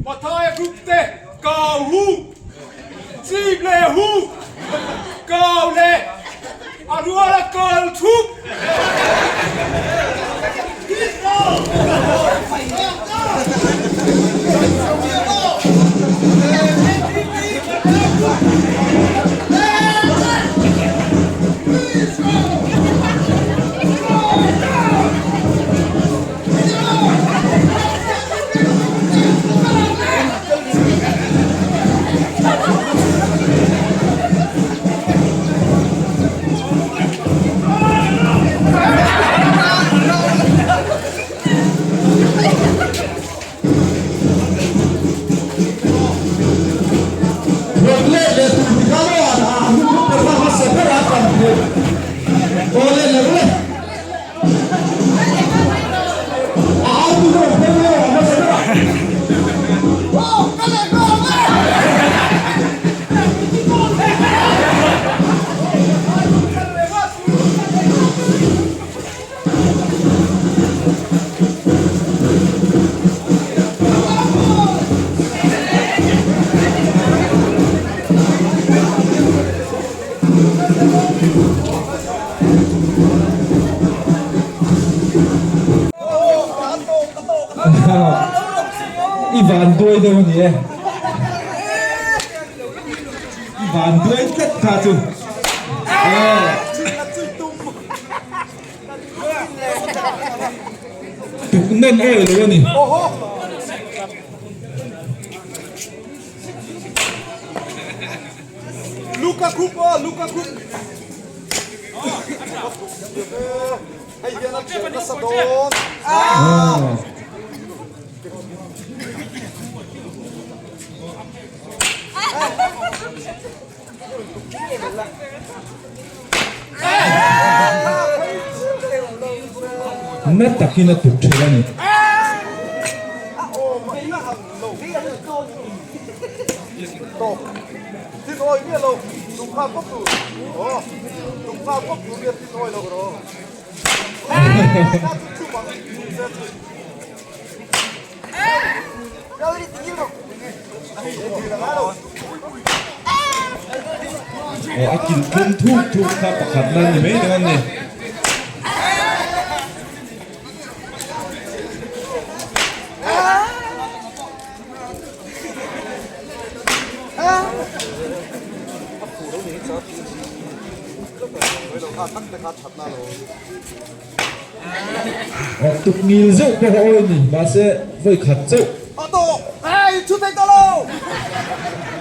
Mathaia group te kau hu, chim leh hu, kau leh a rual a kal thup. Rawn let leh tur ti kha maw a hun ber kha hmasa ber a kan theih aw let leh rawh le. A au tu rawn phei mai a hmasa ber a. I van duai deuh a ni e. I van duai tlat kha chu. Tuk nawn awi lo a ni. Luka Group aw Luka Group. Hei hian a thian nasa dawn. Na takin a tuk thin a ni. Aw a kilh tlum thuk thuk kha pakhat na ni mai dawn a ni. Aw tukngil zeuh pawh a awi a ni mahse vawi khat chauh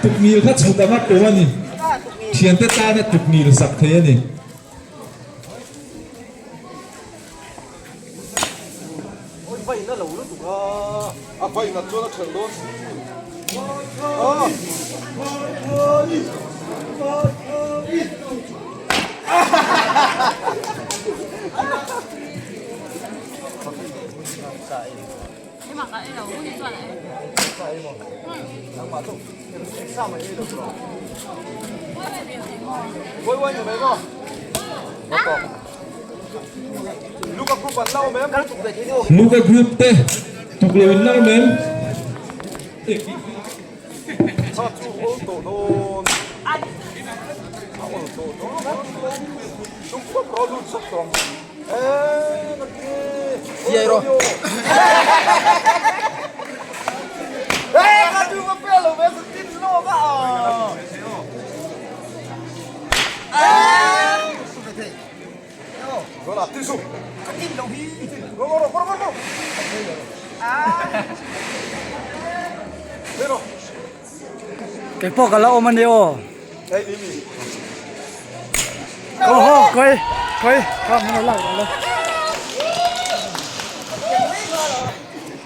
tukngil kha chhut anga pawm a ni thiante tana tukngil sak thei a ni. Luka group te tuk lo in lar mem. Kei pawh ka la awm a ni aw. Aw haw koi koi ka hmun a lak lo.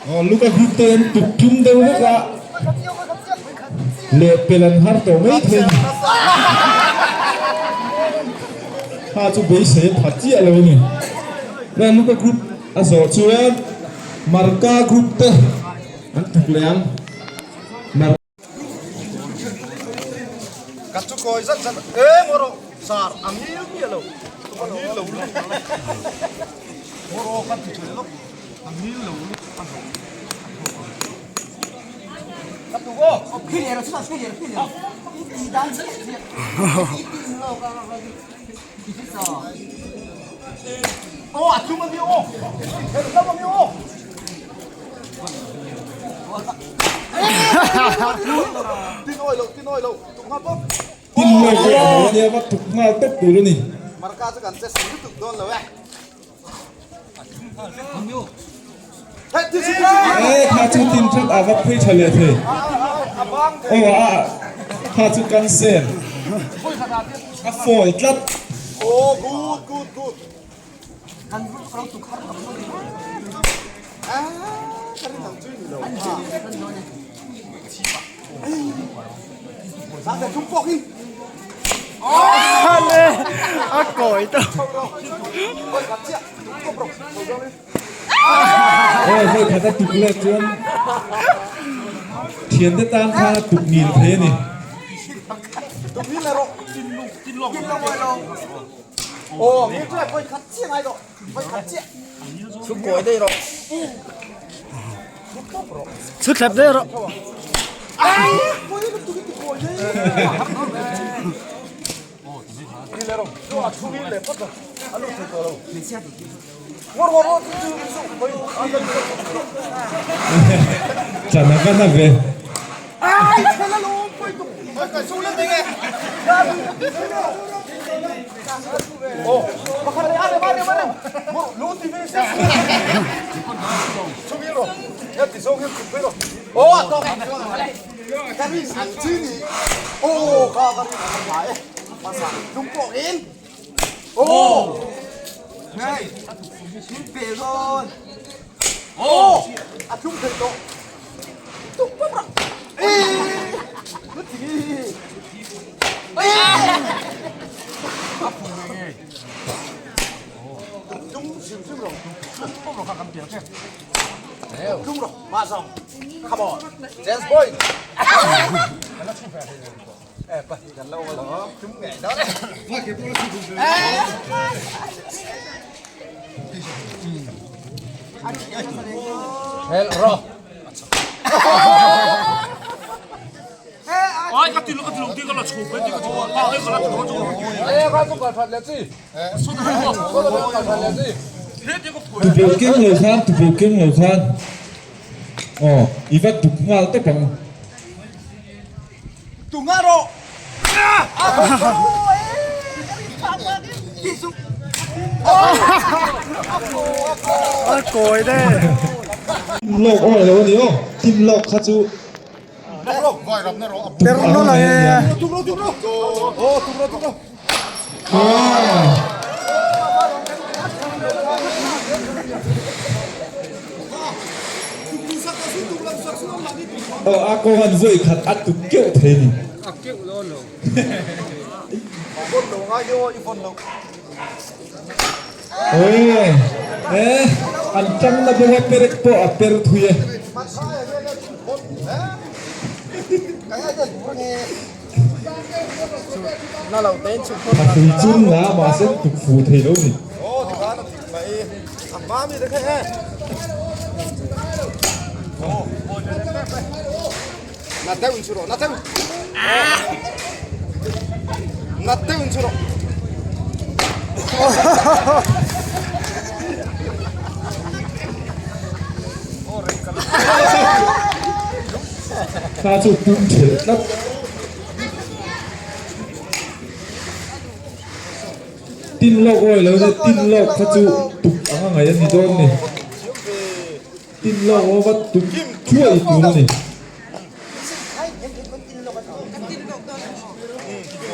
Aw luka group te an tuk tum deuh vek a leh pel an har tawh mai thei a ni. Kha chu beisei a pha chiah lo a ni. Luka group a zawh chuan Marka group te an tuk leh ang. Mar. Ka chu kawi zat zat e maw rawh sar a ngil miah lo a ngil lo lutuk maw rawh kan ti tha lawk a ngil. Tin lawk pawh a lo ania va tuk nghal tawp tur a ni. E kha chu tin that a va phei tha leh thei. Aw a kha chu cancel. A fawi tlat. A kawi tawh. Aw vawi khat a tuk let chuan thiante tan khan a tuk ngil thei a ni. Chhut thlep daih rawh. Chan a va na ve. Tubo keng lo khan tubo keng lo khan aw i va tuk nghal tawp ang. A kawi daih. Tim lawk aw lo a ni aw tim lawk kha chu. Per nawlh ang e. Aw a kawng an vawi khat a tuk keuh thei ni. Aw e an tang na bawk a perek pawh a per thui e. A tui chun nga mahse tuk fu thei lo ni. Kha chu pum thelh tlat. Tin lawk awi lo nia tin lawk kha chu tuk ang a ngaih a ni dawn ni. Tin lawk aw va tuk thuai tur a ni.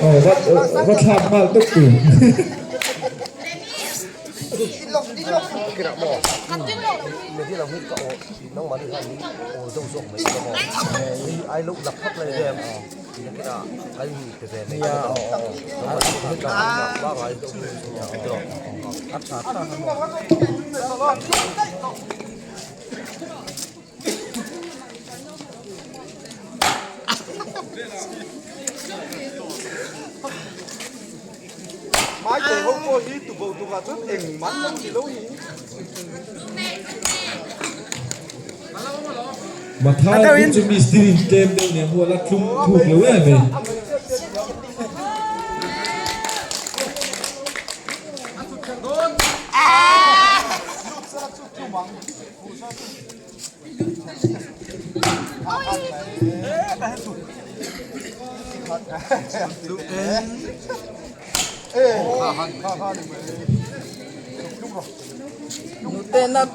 Aw va va thlak nghal tawp tur. Mathai group chu mistiri in tlem deuh nia hual a tlum thuk lo em mai.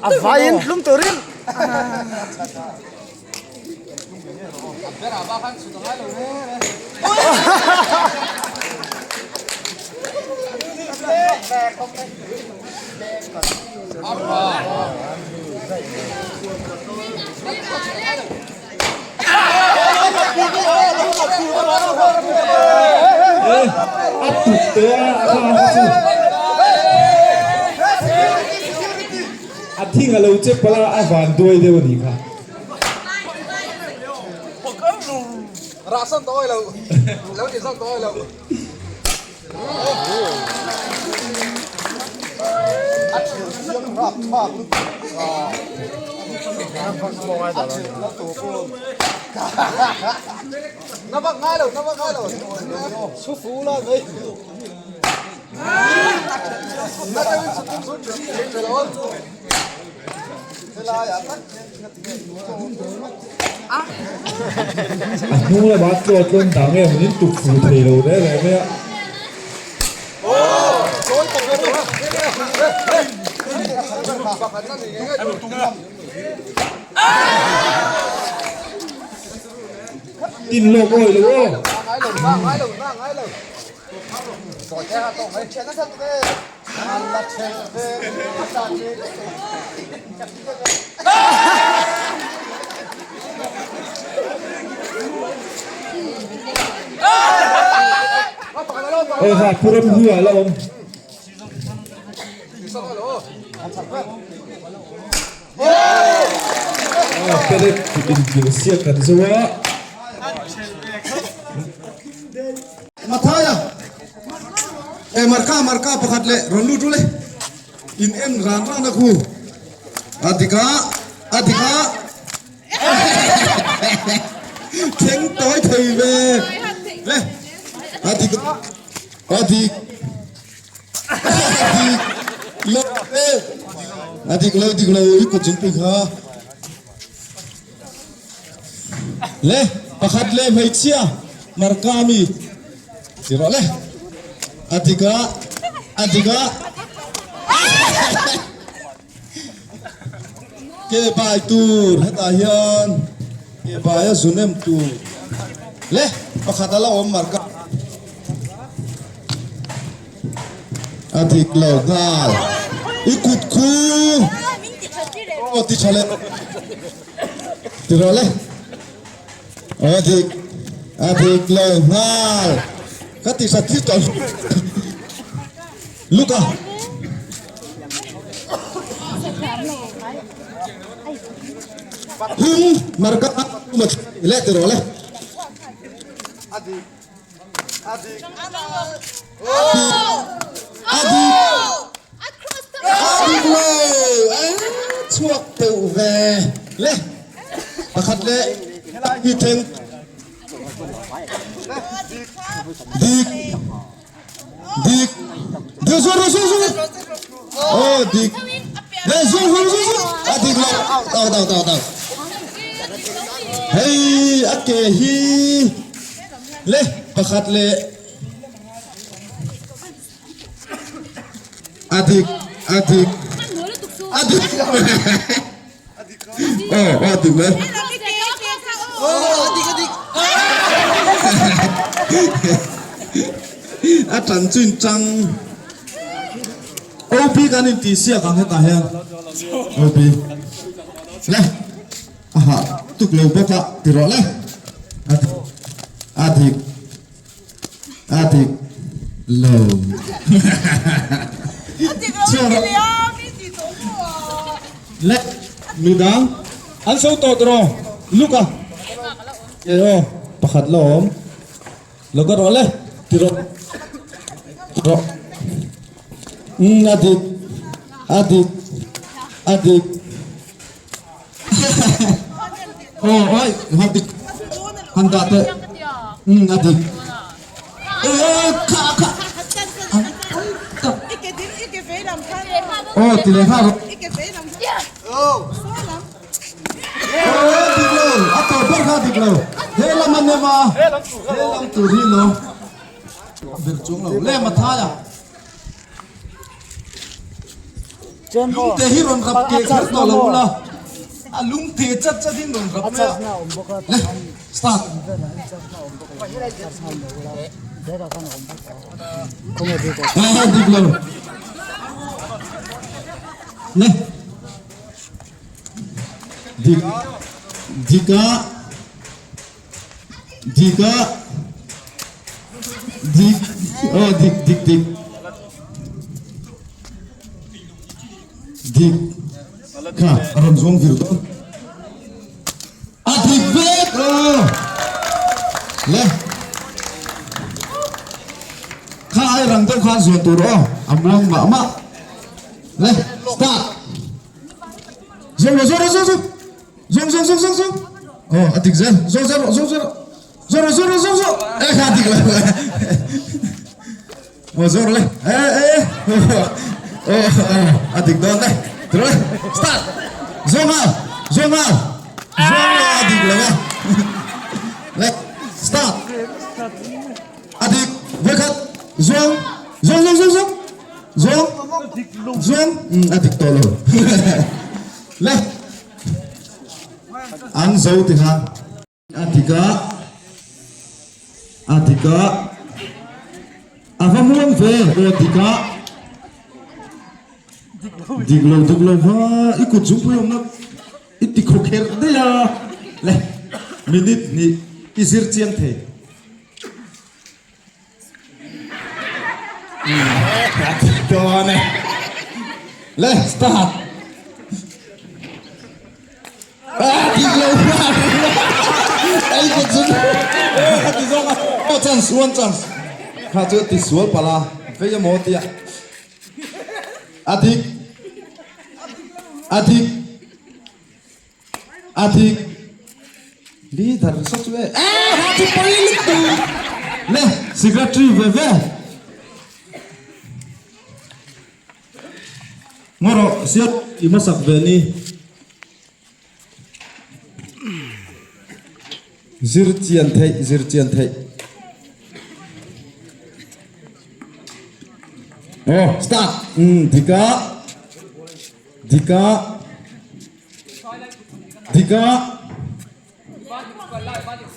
A vaiin hlum turin. A tuk te a a kha chu a thing a lo che palh a a van duai deuh a nih kha. A hnung lamah tlaw tlawn dang em in tuk fu thei lo reng reng mai a. Tin lawk awi lo aw. Aw ha phuram hu ah la awm. Aw pellet in siak kan zo a. Mathaia e marka marka pakhat leh rawn lut ule in en ran ran a khu a dik a a dik a thleng tawi thei ve le a dik a dik a dik lo e a dik lo dik lo i kut zungpui kha Le pakhat leh hmeichhia marka mi ti rawh le a dik a a dik a ke bai tur hetah hian ke bai a zun em tur le pakhat a la awm marka A dik lo nghal. I kut khu aw ti tha leh ti rawh le. A dik a dik lo nghal. Ka ti tha thil tawh Luka. Hum marka le ti rawh le. Adik. Adik. Adik lo. Chuak teuh ve. Le. Pakhat le. Hi theng. Dik. Dik. Dik zu zu zu. Oh dik. Le zu zu zu zu. Adik lo. Tau tau tau tau. Hei a ke hi. Le pakhat le a dik a dik a dik oh a dik le a tan chin chang OP kan in ti siak ang hetah hian OP le A hah tuk lo bawk a ti rawh le. A dik. A dik. A dik lo. Chhiar rawh. Le midang an so tawh tawh Luka. E aw pakhat la awm. Lo ka rawh le ti rawh. Ti rawh. Um a dik. A dik. A dik. Aw ai han dik han dah teh umm a dik eh kha kha an an tak aw ti leh nghal rawh aw dik lo a tawp ber kha dik lo he lam a nem a he lam tur hi lo ber chuang lo lem a thai a. Lungte hi rawn rap keh kher tawh lo ula, a lungte chat chat in rawn rap mai a. Le, start. Ah, dik lo. Le. Dik. Dika. Dika. Dik. Oh, dik, dik, dik. Dik. Kha, a rawn zuang vir dawn. A dik vek! Oh. Le. Kha ai rang deuh khan zuan tur aw. A muang mah mah. Le, start. Zuang rawh, zuang rawh, zuang, zuang. Zawng zawng zawng zawng zawng. Aw a dik zel. Zawng zel rawh zawng zel rawh. Zawng rawh zawng rawh zawng zawng. E kha a dik lo. Aw zawng rawh le. E e. Aw aw a dik dawn le. Ti rawh le. Start. Zawng nghal. Zawng nghal. Zawng lo a dik lo a. Le start. A dik. Vawikhat. Zawng. Zawng zawng zawng zawng. Zawng. Zawng. A dik tawh lo. Le. An zo ti kha. A dik a, a dik a, a va muang ve aw dik a. Dik lo dik lo va i kut zungpui awmna i ti khaw kherh daih a. Le minute hnih i zir chiang thei. A thi dawn e. Le start. Ah dik lo Ai ka chun. Ka ti zawk a. Oh chance one chance. Kha chu ti sual pala. Vei emaw tia. A dik. A dik. A dik. Leader saw chu e. Eh ha chu pawi lutuk. Le secretary ve ve. Ngaw rawh siat i hmasak ve ni. Zir chian theih zir chian theih. Aw start. Um dika. Dika. Dik a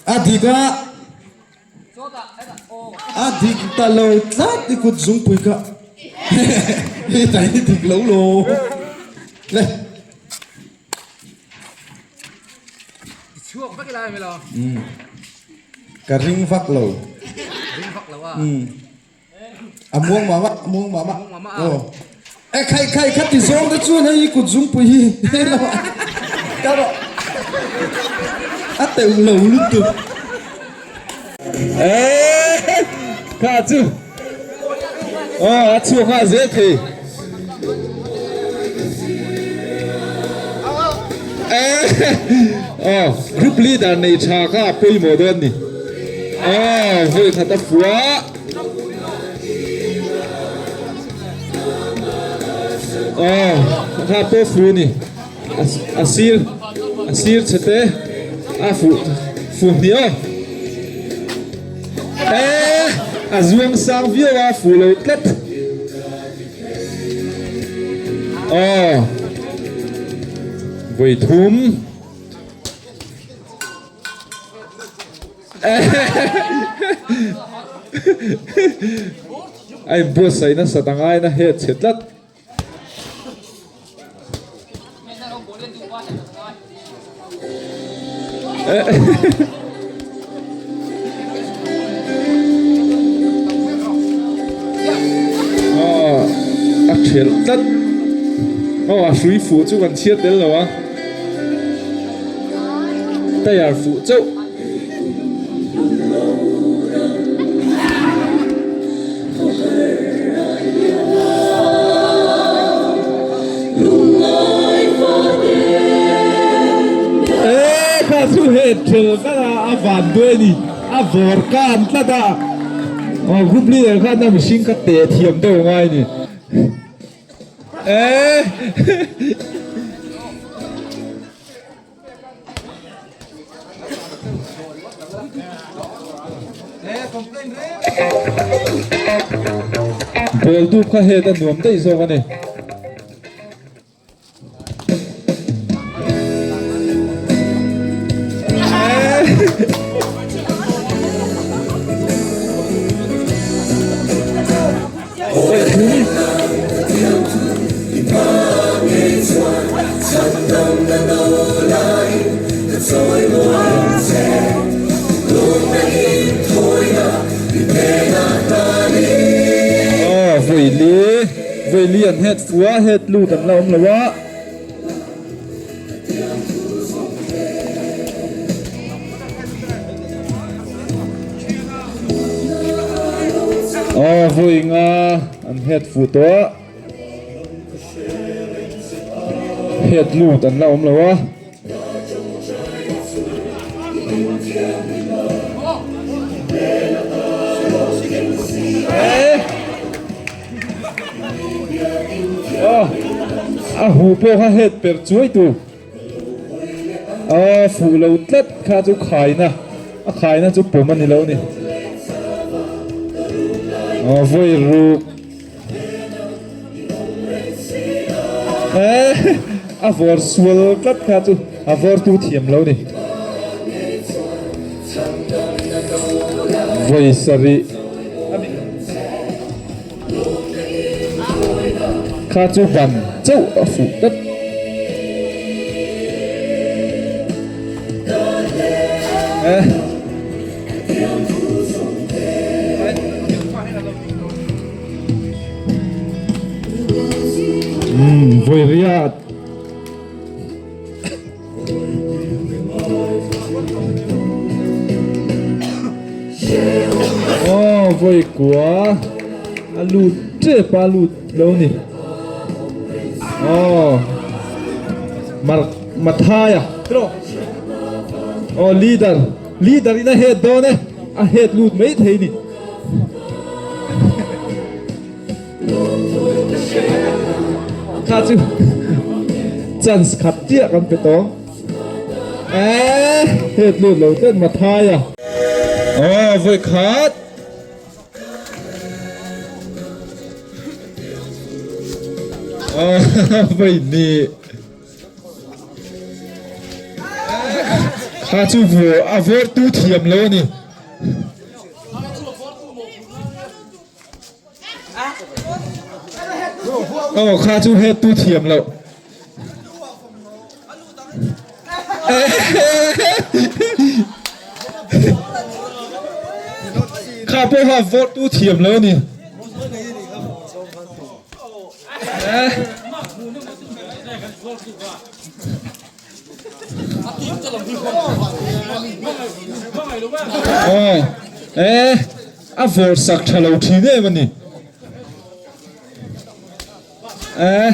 A dik a A dik ta lo tlat i kut zungpui kha Hetai hi dik lo lo Le Ka ring vak lo A muang mah mah, a muang mah mah. Aw. E khai khai kha ti zawng te chuan hei i kut zungpui hi hei lo ah ka rawh. A teuh lo lutuk. E kha chu aw a chhuak nghal zel thei. E aw group leader nei tha kha a pawimawh dawn ni. Aw vawi khat a fuah. Aw kha pawh fu ni a sir a sir chhe te a fuh fuh hnih aw eh a zuang sang viau a fuh lo tlat aw vawi thum. A inbuatsaih nasat a ngai na het chhe tlat. A thelh tlat. Aw a hrui fuh chu kan chhiat tel lo a. Tyre fuh chauh. chu het ṭhel tlat a, a van duai a ni. A vawr kan tlat a. Aw group leader khan a mihring kha teh thiam deuh ngai a ni. Eh. Ball dup kha het a nuam daih zawk a ni. Aw vawi vawi an het fua het lut an la awm lo a. Aw vawi nga an het fuh tawh a het lut an la awm lo a. A huh pawh kha het per chuai tur a fuh lo tlat kha chu khaina a khaina chu pawm a ni lo a ni vawi ruk a vawr sual tlat kha chu a vawr tu thiam lo a ni vawi sarih. Kha chu ban chauh a fuh tlat. Umm vawi riat. Aw vawi kua a lut tep a lut lo ni aw mar Mathaia aw leader leader in a head dawn e a head lut mai thei ni. Kha chu chance khat chiah kan pe tawng. Eh, het lut lo tlat Mathaia. Aw, vawi khat. Aw, vawi hnih. Kha chu a vawr tu thiam lo a ni. Aw kha chu het tu thiam loh. Kha pawh kha vote tu thiam lo a ni. Aw eh. A vawr sak tha lo thin em a ni. Eh.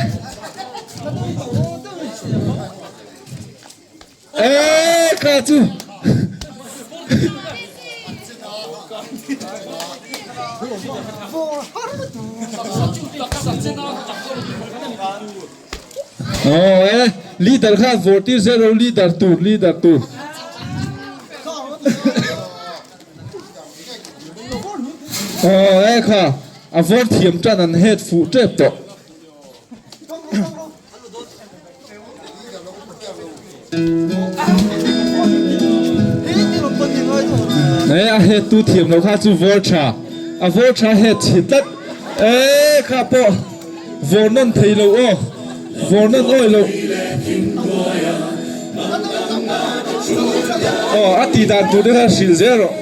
Eh, ka chu. Oh, eh, leader kha vawr tir zero leader tur, leader tur. Aw e kha a vawr thiam tan an het fuh tep tawh. E a het tu thiam lo kha chu vawr tha a vawr tha het chhi tlat e kha pawh vawr nawn thei lo aw vawr nawn awi lo. Aw a tih dan tur te kha hrilh zel rawh.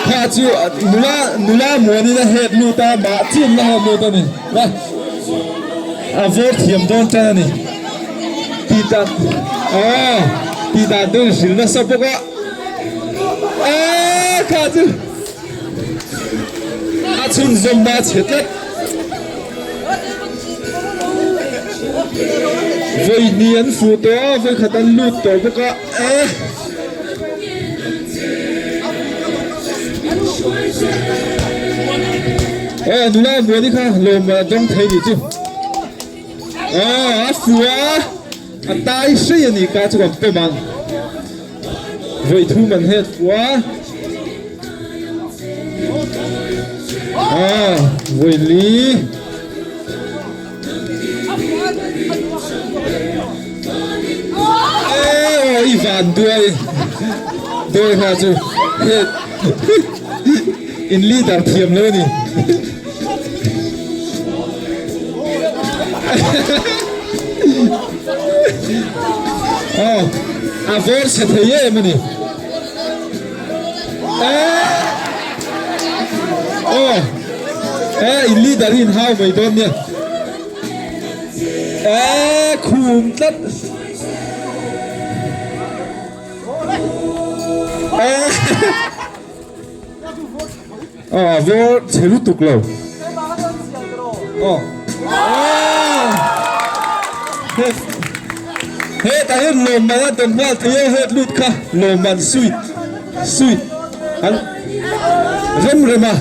Kha chu nula nula muanin a het lut a mah chin la het lut a ni. A vawr thiam dawn tan a ni. Tih dan aw tih dan te hrilh nasa bawk a. Aaa kha chu. A chhunzawmna a chhe tlat. Vawi hnih an fuh tawh a, vawi khat an lut tawh bawk a, eh. Aw nula Muani kha lawm a dawng thei nih chu. Aw a fuh a, a tai hrei a nih ka chu kan pawm ang. Vawi thum an het fuh a. Aw vawi li. Aw i van duai duai kha chu het in leader thiam lo ni. Aw a vawr chhe thei em a ni. Aw eh in leader hi in hau mai dawn nia eh khum tlat eh aw vawr chhe lutuk lo aw hetah hian lawmman a dawn nghal thei a het lut kha lawmman sweet sweet an rem rem a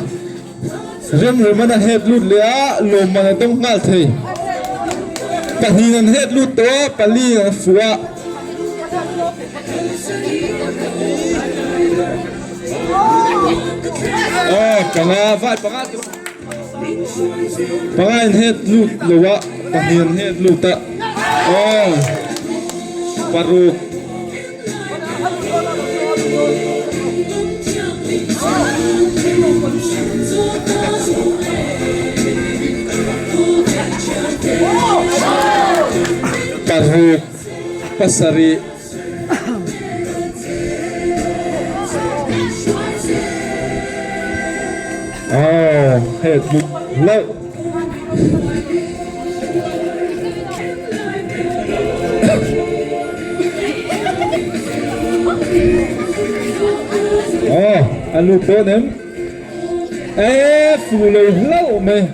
rem rem an a het lut leh a lawmman a dawng nghal thei pahnih an het lut tawh a pali an fuh a. Aw panga vai panga te panga in het lut lo a pahnih an het lut a aw paruk paruk pasarih. Aw hei tluk hlauh. Aw a lut dawn em? E fu lo hlauh mai.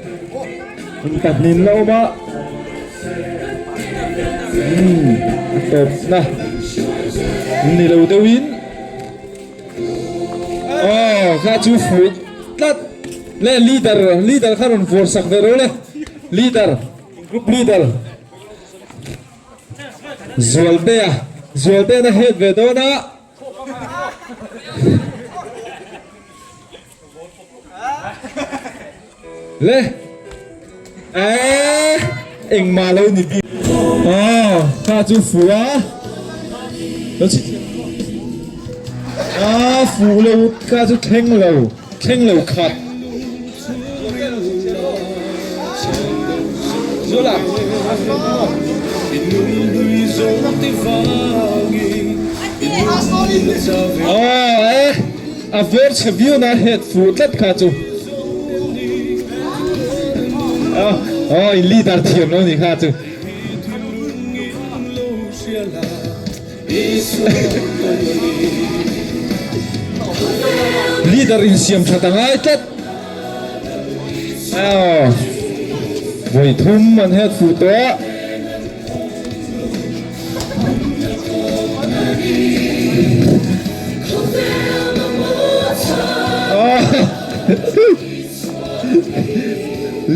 In pahnih la awm a. Umm a tawpna ni lo deuhin aw kha chu fuh tlat le leader leader kha rawn vawr sak ve ro le leader group leader Zualtea Zualtea na head ve dawn a. Le eh engmah lo ni bik aw kha chu fuh a lo chhi thiam a fuh lo kha chu thleng lo thleng lo khat Zula aw eh A vawr chhe viau na het fuh tlat kha chu. Aw in leader thiam lo ni kha chu. Leader in siam that a ngai tlat. Aw vawi thum an het fuh tawh.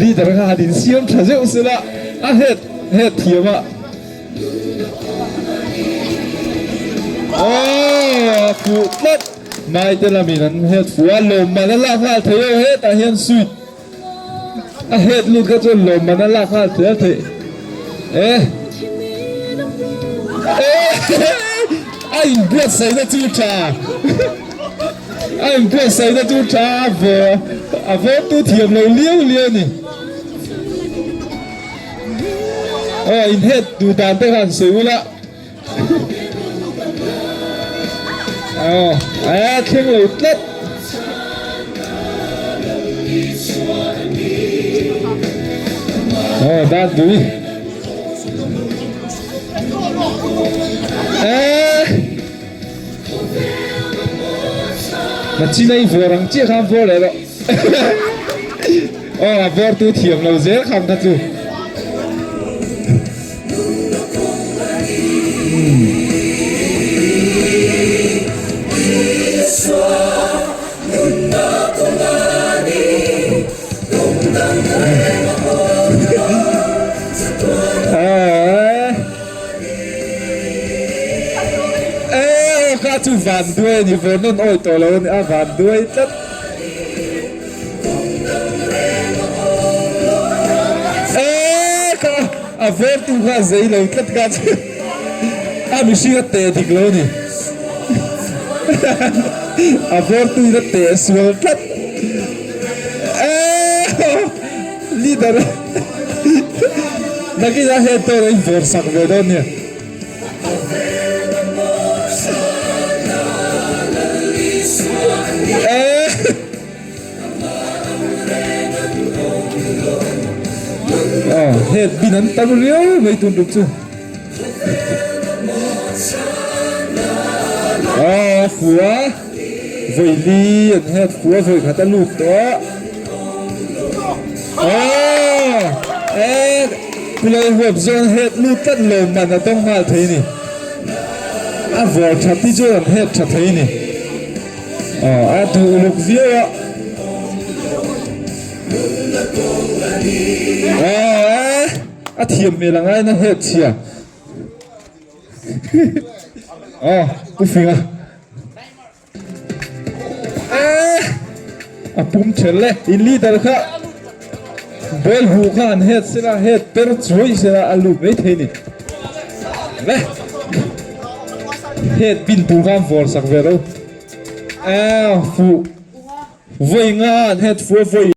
Leader kha han insiam tha zeuh sela a het het thiam a. Aww fuh tlat mai te lamin an het fuh a lawmman a lak nghal thei aw hetah hian sweet. A het lut kha chuan lawmman a lak nghal zel theih e. A inbuatsaihna chu tha a inbuatsaihna chu tha a vaw a vawtu thiam lo liau liau a ni. Aw inhet duh dan te khan sawi ula. Aw a thleng lo tlat. Aw dan pui. Eh. Na chinai vawr ang chiah khan vawr leh rawh. Aw a vawr tu thiam lo zel khan kha chu. Aw kha chu van duai a ni vawr nawn awi tawh lo a ni a van duai tlat. Eee kha a vawr tu kha a zei lo tlat kha chu a mihring a teh dik lo a ni a vawr tu in a teh sual tlat eee leader nakinah hian tawh lo in vawr sak ve dawn nia. Het bin an tam riau mai tun tum chu a fua vawi li an het fua vawi khat a lut tawh a e Kulai huap zawn het lut tlat lo man a tawng nghal thei ni. A vawr that hi chuan an het tha thei ni. Aw a duh uluk viau a. Aw e a thiam hmel a ngaina het chhia. Aw pu Finga. A pum ṭhel le in leader kha ball huh kha an het sela het per chuai sela a lut mai thei ni le het bin tur kha an vawr sak ve ro a fuh vawi nga an het fuh a vawi.